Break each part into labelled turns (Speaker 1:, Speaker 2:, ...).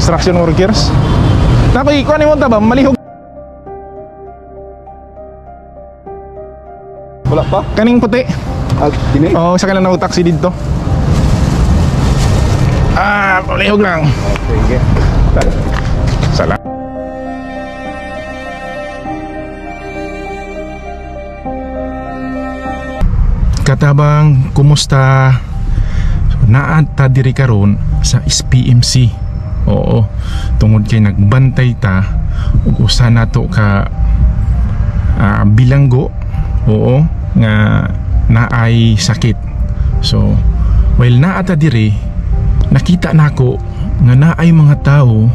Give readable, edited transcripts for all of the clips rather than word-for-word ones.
Speaker 1: Construction workers. Nakoy kuan nimo ta ba malihog.
Speaker 2: Wala pa?
Speaker 1: Kaning puti.
Speaker 2: Ah, kini?
Speaker 1: Oo, sa kanila na taxi dito. Ah, malihog lang.
Speaker 2: Sige.
Speaker 1: Salamat. Katabang, kumusta? Naa ta diri karon sa SPMC. Oo, tungod kay nagbantay ta ug usa nato ka bilanggo. Oo, nga naay sakit. So, while naa ta diri, nakita nako nga naay mga tao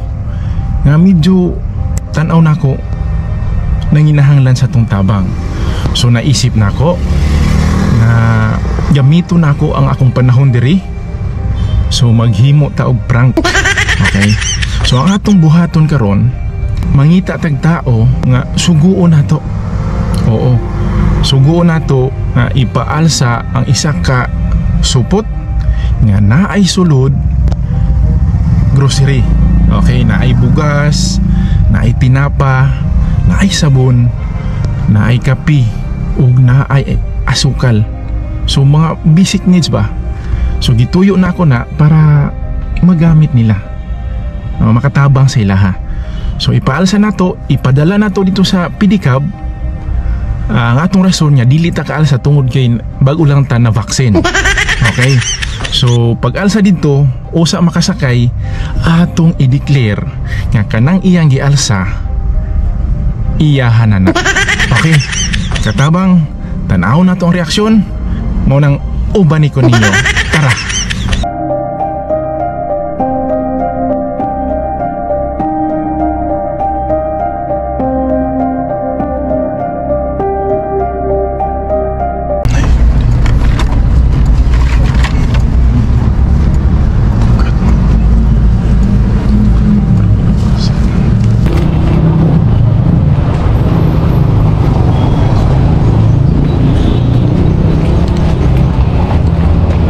Speaker 1: nga medyo tan-aw nako nanginahanglan sa tong tabang. So naisip nako na gamito nako ang akong panahon diri. So maghimo ta og prank. Okay? So ang atong buhaton karon, mangita tag tao nga suguon nato. Oo. Suguon nato nga ipaalsa ang isa ka supot nga naay sulod grocery. Okay, naay bugas, naay tinapa, naay sabon, naay kape, ug naay asukal. So mga basic needs ba? So gituyo na ako na para magamit nila. Makatabang sila ha. So ipaalsa nato, ipadala nato dito sa pedicab. Ang atong rason nga dili ta kaalsa tungod kay bag-o lang ta na vaccine. Okay? So pag alsa dito, usa makasakay, atong i-declare nga kanang iyang gialsa iyahan na. Okay? Katabang, tan-aw na to ang reaksyon. Mao nang uban ni ko ninyo. Tara.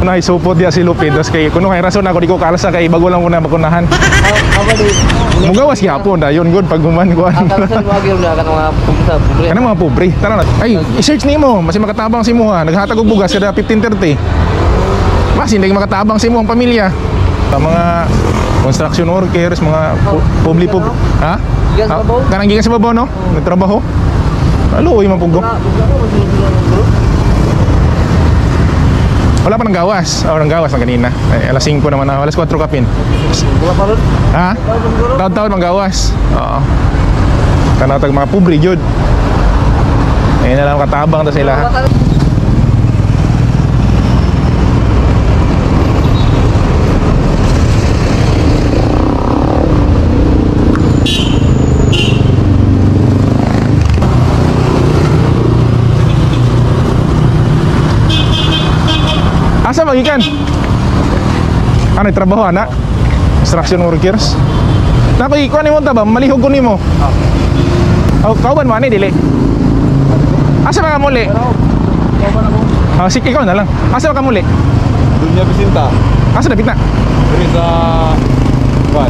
Speaker 1: Naisupot diya si Lupe dos kay kuno kay rason ako di ko kalsa kay bago lang muna bakunahan. Mugawas gyapon dayon good pag human kuan. Kanang mga pobre. Tara na. Ay, i-search nimo, mas makatabang si mo ha. Naghatag og bugas kada 15:30. Mas hindi makatabang si mo ang pamilya. Sa mga construction workers, mga publi ha? Kanang gikan sa babaw no? Nagtrabaho. Alo, uy man pugo. Wala pa ng gawas. Oh, ng gawas ng kanina. Ay, alas 5 naman na. Alas 4 kapin.
Speaker 2: Wala pa ron?
Speaker 1: Ha? Taon-taon mang gawas. Oo. Tanatag mga pobre, yun. Ayun na lang katabang ta sila. Asa magikan? Ano trabaho ana? Construction workers. Nakoy kuan nimo ta ba? Malihog ko nimo. Oh, kauban mo ani dili. Asa ba ka muli? Ah, sige ikaw na lang. Asa ba ka muli?
Speaker 2: Dunya Bisinta.
Speaker 1: Asa dapit na?
Speaker 2: Diri sa kuan.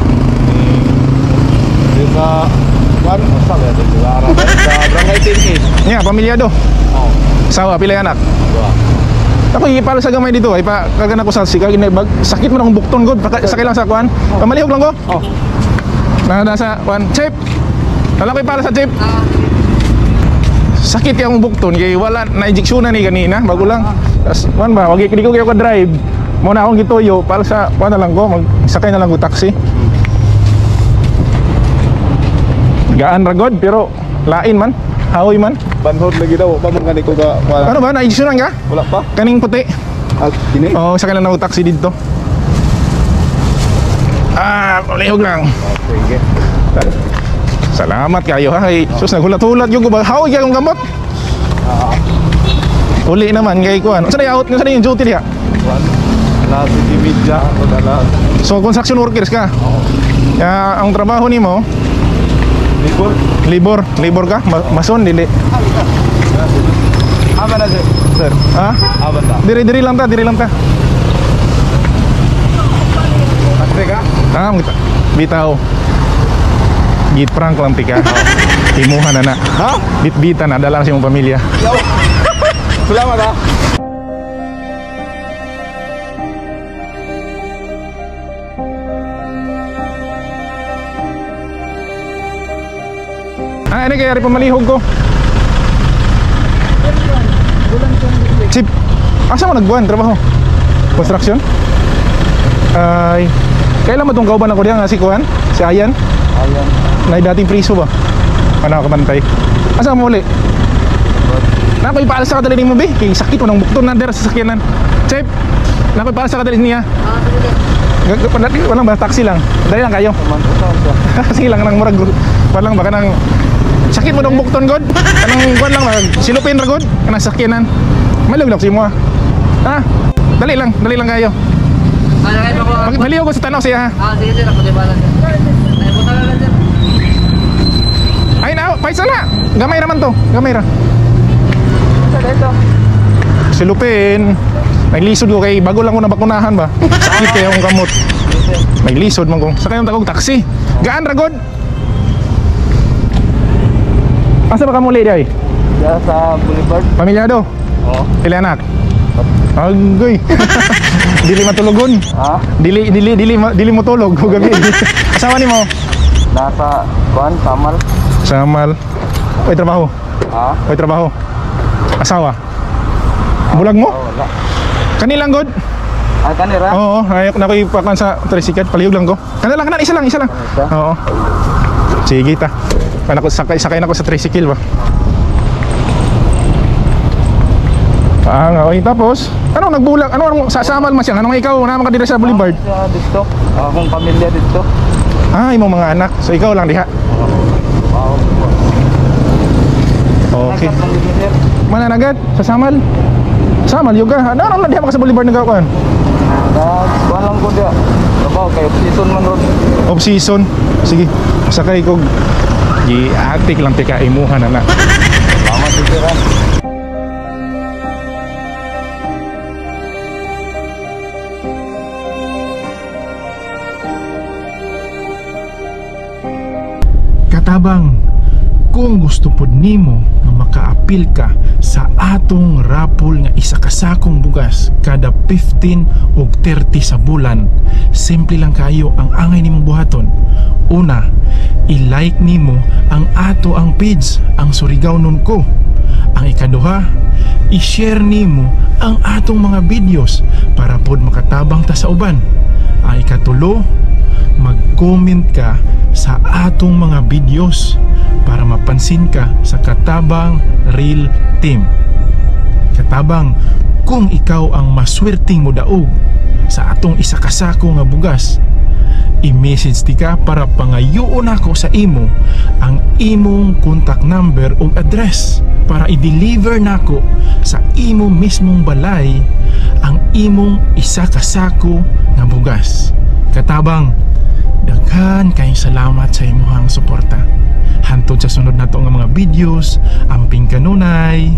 Speaker 2: Diri sa kuan, asa ba diri sa Barangay 10.
Speaker 1: Nya, pamilyado.
Speaker 2: Oh.
Speaker 1: Sawa pila anak?
Speaker 2: Dua.
Speaker 1: Ako ipalo sa gamay dito ay pa kagan ako sa sikag bag sakit man akong bukton god sakay lang sa kuan. Pamalihog lang ko.
Speaker 2: Oh.
Speaker 1: Na nasa kuan chip. Wala ko ipalo sa chip. Sakit yung bukton kay wala na injeksyonan ni kanina bago lang. Tas kuan ba wagi di ko kayo ka drive. Mo na akong gituyo para sa kuan na lang ko magsakay na lang ko taxi. Gaan ra god pero lain man. Haoy man.
Speaker 2: Banhod lagi daw, pa man gani ko ka. Wala.
Speaker 1: Ano ba na-injeksyonan ka?
Speaker 2: Wala pa.
Speaker 1: Kaning puti.
Speaker 2: Ah, kini?
Speaker 1: Oo, sa kanila na taxi dito. Ah, malihog lang.
Speaker 2: Sige.
Speaker 1: Salamat kayo ha. Kay sus naghulat-hulat yung ba. Haoy kay akong gamot. Uli naman kay kuan. Unsa na out? Unsa na yung duty diha?
Speaker 2: Kuan. Na city media wala.
Speaker 1: So construction workers ka?
Speaker 2: Oo.
Speaker 1: Ya, ang trabaho nimo?
Speaker 2: Libor.
Speaker 1: Libor, libor ka? Mason dili.
Speaker 2: Aba na sir.
Speaker 1: Ha?
Speaker 2: Aba ta.
Speaker 1: Diri lang ta, diri lang ta.
Speaker 2: Taxi ka?
Speaker 1: Ah, mangita. Bitaw. Git prank lang tika. Imuha na na.
Speaker 2: Ha?
Speaker 1: Bitbita na dala sa imong pamilya.
Speaker 2: Salamat ha.
Speaker 1: Ah, ano kaya rin pamalihog ko? Chip, asa mo nagbuwan trabaho? Construction? Ay, kailan mo itong kauban ako diyan nga si Kuan? Si Ayan?
Speaker 2: Ayan.
Speaker 1: Na dating priso ba? Ano kabantay? Asa mo uli? Nakoy paala sa kadali nimo be, kay sakit mo ng bukton na dira sa sakyanan. Chip, nakoy paala sa kadali niya. Walang ba taxi lang. Dali lang kayo. Sige lang nang murag walang baka nang sakit mo dong bukton god. Kanang kuan lang silupin ra god kanang sakyanan. Maluglag si mo. Ha? Dali lang kayo. Magliw ko sa tanaw siya ha.
Speaker 3: Ah, sige sir, ako din bahala sir. Ay, punta na lang sir.
Speaker 1: Ay na, paisa na. Gamay ra man to, gamay ra. Silupin. Naglisod ko kay bago lang ko nabakunahan ba. Sakit kayo akong kamot. Naglisod man ko. Sakay yung tagog taxi. Gaan ra god. Asa ba ka muli day?
Speaker 2: Diyan sa Boulevard.
Speaker 1: Pamilyado?
Speaker 2: Oo.
Speaker 1: Pila anak? Agoy. Dili matulogon.
Speaker 2: Ha?
Speaker 1: Dili dili dili dili mo tulog og gabi. Asawa nimo?
Speaker 2: Nasa kuan, Samal.
Speaker 1: Samal. Oy trabaho.
Speaker 2: Ha?
Speaker 1: Oy trabaho. Asawa. Bulag mo?
Speaker 2: Oh, wala.
Speaker 1: Kanilang god.
Speaker 2: Ay, kanira?
Speaker 1: Oo, ayok na ko ipakan sa tricycle, palihog lang ko. Kana lang, kana isa lang, isa lang.
Speaker 2: Isa?
Speaker 1: Oo. Sige ta. Kana ko sakay sakay na ko sa tricycle ba. Ah, nga, okay. Tapos, anong nagbulag? Ano anong sa Samal man siya? Anong ikaw naman ka diri sa Boulevard?
Speaker 2: Siya dito. Akong pamilya dito.
Speaker 1: Ah, imong mga anak. So ikaw lang diha.
Speaker 2: Wow.
Speaker 1: Okay.
Speaker 2: Nagkat lang din, sir.
Speaker 1: Mananagat sa Samal. Samal yoga. Ano ano diha ka sa Boulevard nagakuan?
Speaker 2: Nagkuan lang ko diya. Trabaho kay season man ron.
Speaker 1: Off season. Sige, sakay ko. Giatik lang tika imuha na na.
Speaker 2: Salamat din, sir. Ha.
Speaker 1: Katabang, kung gusto pod nimo nga makaapil ka sa atong rapol nga isa ka sakong bugas kada 15 og 30 sa bulan, simple lang kayo ang angay nimong buhaton. Una, i-like nimo ang ato ang page, ang Surigao Nun Ko. Ang ikaduha, i-share nimo ang atong mga videos para pod makatabang ta sa uban. Ang ikatulo, mag-comment ka sa atong mga videos para mapansin ka sa Katabang Real Team. Katabang, kung ikaw ang maswerteng modaog sa atong isa ka sako nga bugas, i-message ti ka para pangayoon ako sa imo ang imong contact number o address para i-deliver nako sa imo mismong balay ang imong isa ka sako nga bugas. Katabang, daghan kayong salamat sa imuhang suporta. Hantod sa sunod nato nga mga videos, amping kanunay.